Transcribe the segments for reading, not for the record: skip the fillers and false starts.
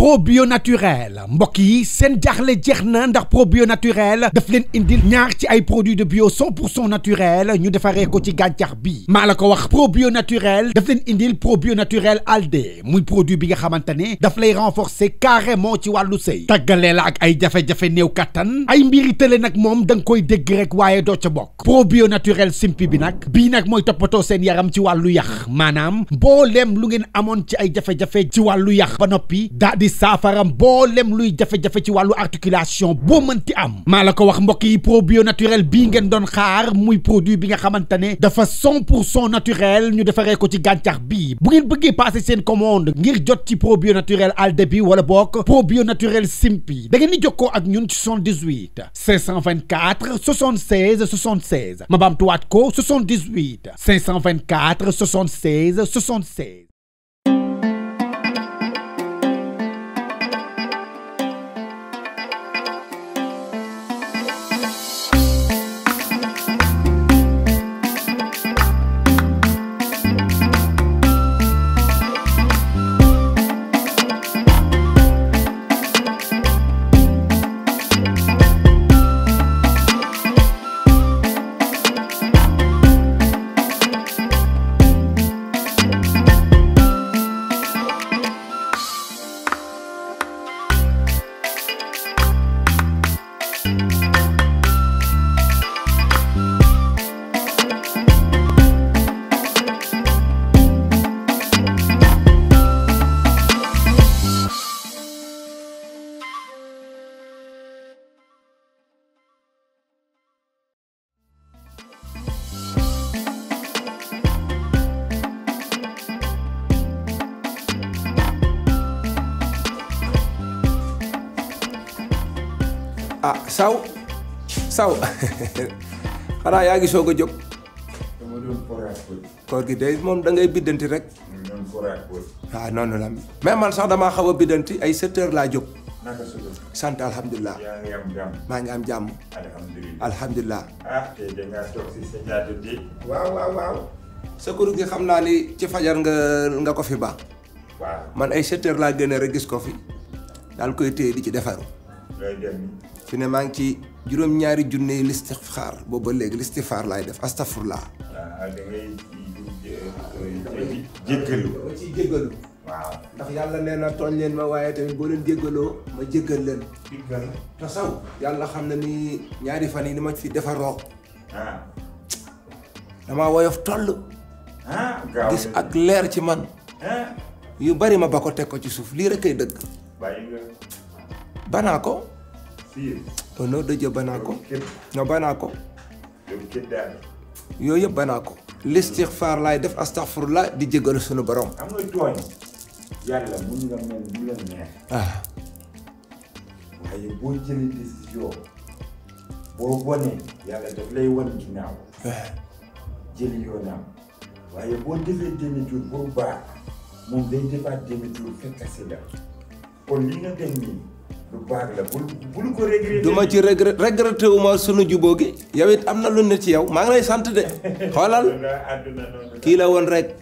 probio naturel mbokk yi seen jaaxle jeex na ndax probio naturel daf leen indil ñaar ci ay produits de bio 100% naturel ñu defaree ko ci gàncax bi maa la ko wax probio naturel daf leen indil probio naturel alde muy produit bi nga xamante ne daf lay renforcer carrément ci wàllu sëy tàggalee la ak ay jafe-jafe néew kattan ay mbiri tële nag moom da nga koy dégg rek waaye doo ca bokk probio naturel simpi bi nag bii nag mooy toppatoo seen yaram ci wàllu yax maanaam mbooleem lu ngeen amoon ci ay jafe-jafe ci wàllu yax ba noppi daa di saafaram mboolem luy jafe-jafe ci wàllu articulation boo mënti am maa la ko wax mbokk yi probio naturel bii ngeen doon xaar muy produit bi nga xamante ne dafa 100% naturel ñu defaree ko ci gàncax bi bu ngeen bëggee passer seen commande ngir jot ci probio naturel alde bi wala bokk probio naturel simpi da ngeen di jokkoo ak ñun ci 78 524 76 76 ma baamtuwaat ko 78 524 76 76. ah saw xanaa yaa ngi soog a jóg. dama doon foraat ko. koor gi de moom da ngay biddanti rek. doon foraat ko. ah noonu la mais man sax damaa xaw a biddanti ay 7 heures laa jóg. naka sa bopp. sant alhamdulilah. yaa ngi am jàmm. maa ngi am jàmm. alhamdulilah. alhamdulilah. ah tey da ngaa toog si sa ñaata di. waaw. sa kur gi xam naa ni ci fajar nga ko fi ba. waaw. man ay 7 heures laa gën a rek gis ko fi daal koy téye di ci defaru. looy dem ni. fi ne maa ngi ci juróom-ñaari junne listixfaar booba léegi listixfaar laay def astafurlaa. ah da ngay jéggalu. ma ciy jéggalu. waaw. ndax yàlla nee na tooñ leen ma waaye tamit boo leen jéggaloo ma jéggal leen. jéggal. te saw yàlla xam na ni ñaari fan yi ni ma fi defaroo ah. damaa woyof toll. ah gaaw gis ak leer ci man ah. yu bari ma ba ko teg ko ci suuf lii rek kay dëgg. bàyyi nga. banaa ko. fii. au nom de Dieu banaa ko. képp. non banaa ko. yow képp daal. yooyu yëpp banaa ko. listixfaar laay def astafurlah di jéggalu sunu borom. am nga tooñ. yàlla mun nga mel lu la neex. ah waaye boo jëlee décision boo bonee yàlla daf lay wan ginnaaw jëli yoonam waaye boo defee demi-tour boo baax moom day defaat demi-tour fekk si la kon li nga def nii lu baax la bul ko regretter. du ma ci regretté wu ma sunu jubóo gi. yow it am na lu ne ci yow maa ngi lay sant de. xoolal àdduna noonu kii la woon rek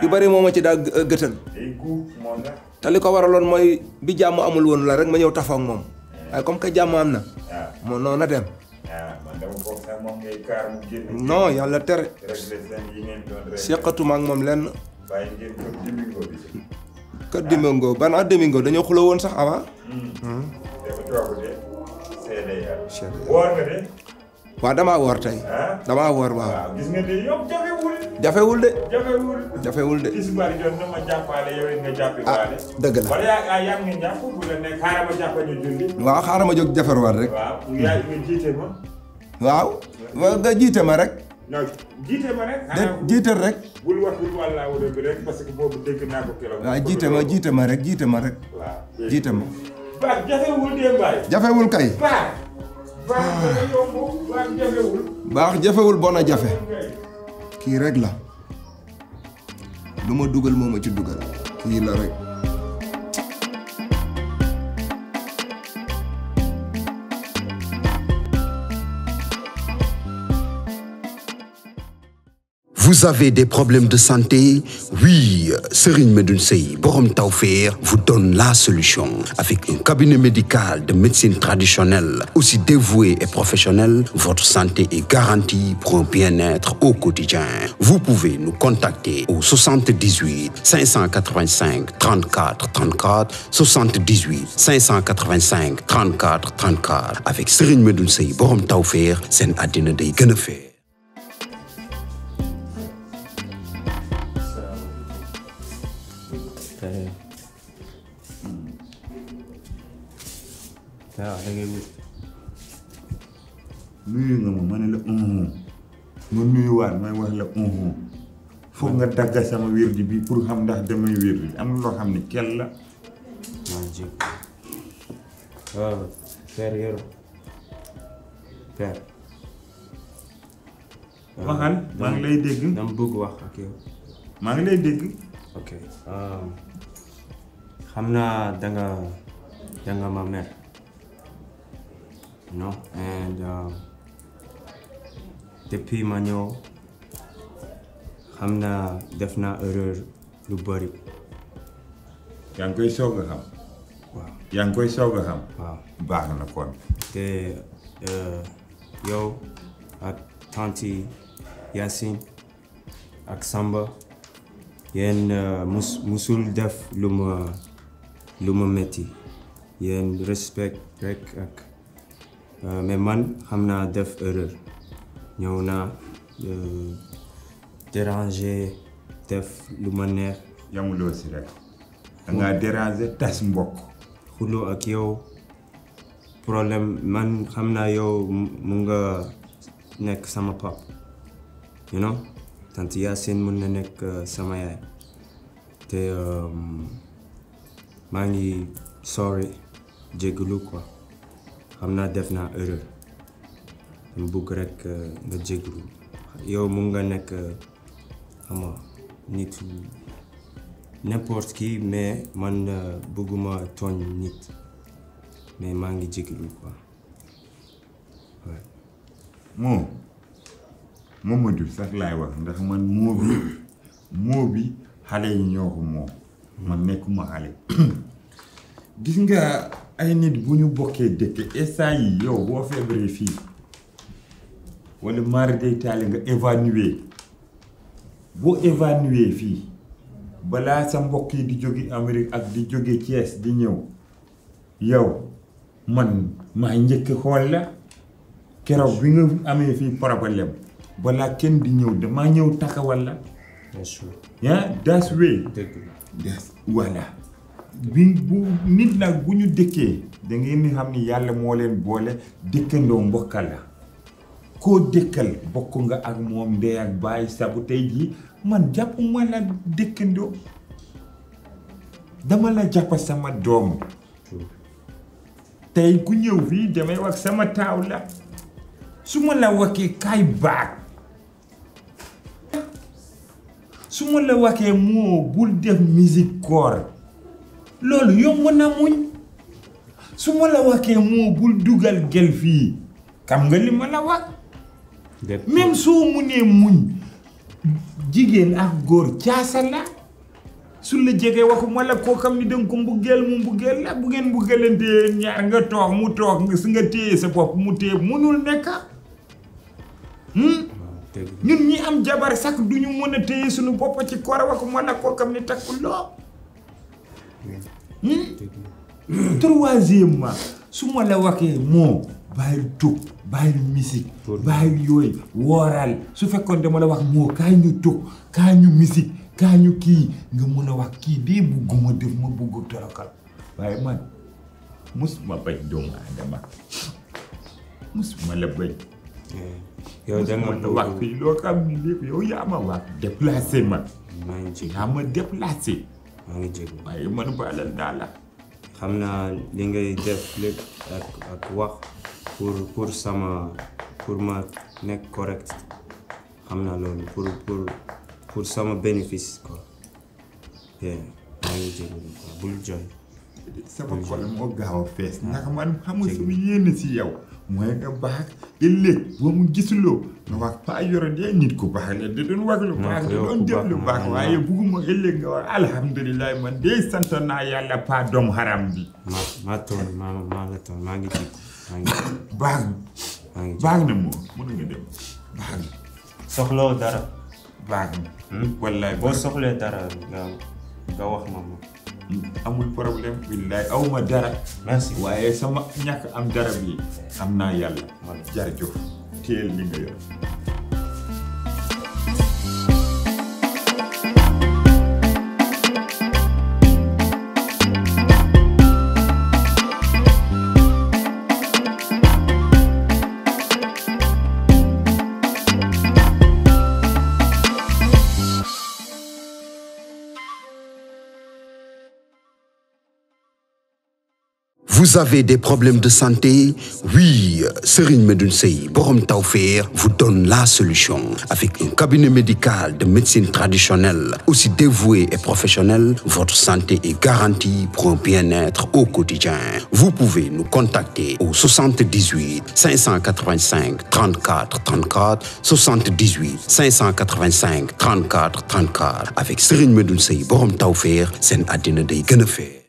yu bari moo ma ci daa gëtal. day guub moom la. te li ko waraloon mooy bi jàmm amul woon la rek ma ñëw tafoog moom waaye comme que jàmm am na. waaw moo noonu na dem. man dama foog sax moom ngay kaar mu génn. non yàlla tere. régler seen yi ngeen doon régler. seqatuma ak moom lenn. bàyyi ngeen ko dimbingoo bi. kër Domingo ban Domingo dañoo xuloo woon sax avant. dafa toog de. seede yàlla. seede yàlla. woor nga de. waaw damaa woor tey. ah. damaa woor waaw. waaw gis nga de yow jafewul. jafewul de. jafewul. jafewul de. tisbaar jot na ma jàppale yow it nga jàppi waale. dëgg la. wala yaa ngi jàpp bu la nekk xaaral ma jàpp ñu julli. waaw xaaral ma jóg jafarwaat rek. waaw yaa nga jiite ma. waaw. nga jiite ma rek. non jiite ma rek. de jiital rek. bul wax bul wàllaa wala bi rek parce que boobu dégg naa ko keroog. waaw jiite ma rek jiite ma rek. waaw jiite ma. baax jafewul de mbaay. jafewul kay. baax. baax dafa yomb baax jafewul. baax jafewul bon a jafe. kii rek la. lu ma dugal moo ma ci dugal. kii la rek. Vous avez des problèmes de santé? Oui, Serigne Medoune Sey Borom Tawfekh vous donne la solution. Avec un cabinet médical de médecine traditionnelle, aussi dévoué et professionnel, votre santé est garantie pour un bien-être au quotidien. Vous pouvez nous contacter au 78 585 34 34, 78 585 34 34. Avec Serigne Medoune Sey Borom Tawfekh, seen àddina day gën a fee. waaw da ngay wut. nuyu nga ma ne la ma nuyuwaat may wax la foog nga dagga sama wérdi bi pour xam ndax damay wérdi am na loo xam ne kell la. maa ngi jéem waaw père Yoro père. waxal maa ngi lay dégg. dama bëgg wax ak yow. maa ngi lay dégg. ok xam naa danga ma mer. No, and depuis ma ñëw xam naa def naa erreur lu bari. yaa ngi koy soog a xam. waaw yaa ngi koy soog a xam. waaw baax na kon. te yow ak tanti Yacine ak Samba yéen musul def lu ma metti yéen respect rek ak. Mais man xam naa def erreur ñëw naa déranger def lu ma neex. yamuloo si rek da ngaa déranger tas mbokk. xuloo ak yow problème man xam naa yow mu nga nekk sama pap you know tante Yacine mun na nekk sama yaay te maa ngi sorry jégalu quoi. xam naa def naa erreur dama bëgg rek nga jégalu yow mu nga nekk xam nga nit n'importe qui mais man bëgguma tooñ nit mais maa ngi jégalu quoi ouais. Mamadou sax laay wax ndax man moo bi xale yi ñoo ko moom man nekkuma xale gis nga ay nit bu ñu bokkee dëkk instant yi yow boo feebaree fii wala mari day taale nga évanouer boo évanouer fii balaa sa mbokk yi di jóge Amérique ak di jóge Thiès di ñëw yow man maa njëkk xool la keroog bi nga amee fii problème balaa kenn di ñëw damaa ñëw taxawal la. that's way. Yes, voilà. bu nit nag bu ñu dëkkee da ngeen ni xam ni yàlla moo leen boole dëkkandoo mbokkal la koo dëkkal bokk nga ak moom ndey ak baay sabu tey jii man jàpp ma la dëkkandoo dama la jàpp sama doom tey ku ñëw fii damay wax sama taaw la su ma la waxee kaay baag su ma la waxee moo bul def musique koor loolu yomb na muñ su ma la waxee moo bul dugal gel fii xam nga li ma la wax même soo munee muñ jigéen ak góor caasa la su la jegee waxu ma la koo xam ni danga ko mbuggeel mu mbuggeel la bu ngeen mbuggeelante ñaar nga toog mu toog nga si nga téye sa bopp mu téye munul nekk ñun ñi am jabar sax duñu mën a téye suñu bopp ci koor waxu ma la koo xam ni takkuloo troisièmement su ma la waxee moo bàyyil tug bàyyil musique bàyyil yooyu wooral su fekkoon dama la wax moo kaa ñu tug kaa ñu musique kaa ñu kii nga mën a wax kii dee bugguma def ma bugg torokal waaye man musuma bañ doomu aadama musuma la bañ yow da nga la wax fii loo xam ni lépp yow yaa ma wax déplacé ma yaa ma déplacé maa ngi jéego waaye man baalal naa la xam naa li ngay def lépp ak wax pour ma nekk correct xam naa loolu pour sama bénéfice quoi maa ngi jéego bul jooy sama xol moo gaaw a fees ndax man xam nga sama yéene si yow mooy nga baax ëllëg boo mu gisuloo nga wax Paa Yoro de nit ku baax la da doon wax lu baax da doon def lu baax waaye bugguma ëllëg nga wax alhamdulilah man de sant naa yàlla Paa doom haram bi maa toon maa nga toon maa ngi jig baax na moo mën nga dem baax na soxloo dara baax na wallaay boo soxlee dara nga wax ma moom amul problème billaay awma dara merci waaye sama ñàkk am dara bi am naa yàlla jarjof téel li nga yor Vous avez des problèmes de santé? Oui, Serigne Medoune Sey Borom Tawfekh vous donne la solution. Avec un cabinet médical de médecine traditionnelle, aussi dévoué et professionnel, votre santé est garantie pour un bien-être au quotidien. Vous pouvez nous contacter au 78 585 34 34, 78 585 34 34. Avec Serigne Medoune Sey Borom Tawfekh, seen àddina day gën a fee.